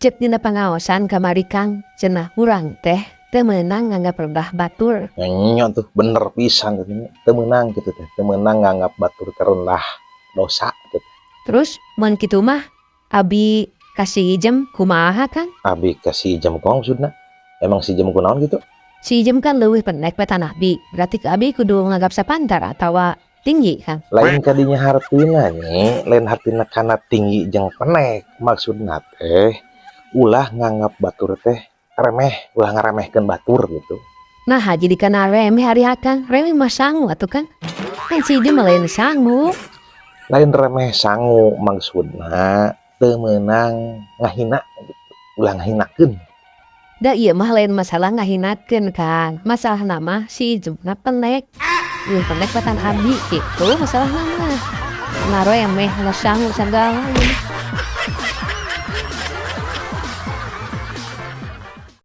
Cek dina pangaosan kamari, Kang, cenah urang teh teu meunang nganggap rendah batur. Nya tuh, bener pisan gitu nya. Teu meunang kitu teh, teu meunang nganggap batur teh rendah, dosa gitu. Terus mun kitu mah abi ka si Ijem kumaha, Kang? Abi ka si Ijem kumaha maksudna? Emang si Ijem kunaon gitu? Si Ijem kan leuwih pendek batan abi. Berarti abi kudu nganggap sapantar atawa tinggi, Kang? Lain kadinya hartina nyi, lain hartina kana tinggi jeung pendek. Maksudna teh ulah nganggap batur teh remeh, ulah ngaremehkeun batur gitu. Nah, jadi kana remeh ari Akang. Remeh mah sangu atuh, Kang. Kan si Ijem mah lain sangu. Lain remeh sangu, maksudna teu meunang ngahina gitu. Ulah ngahinakeun. Da ieu mah lain masalah ngahinakeun, Kang. Masalahna mah si Ijem na pendek. Leuwih pendek batan abi gitu masalahna mah. Nah, remeh lah sangu sagala ieu mah.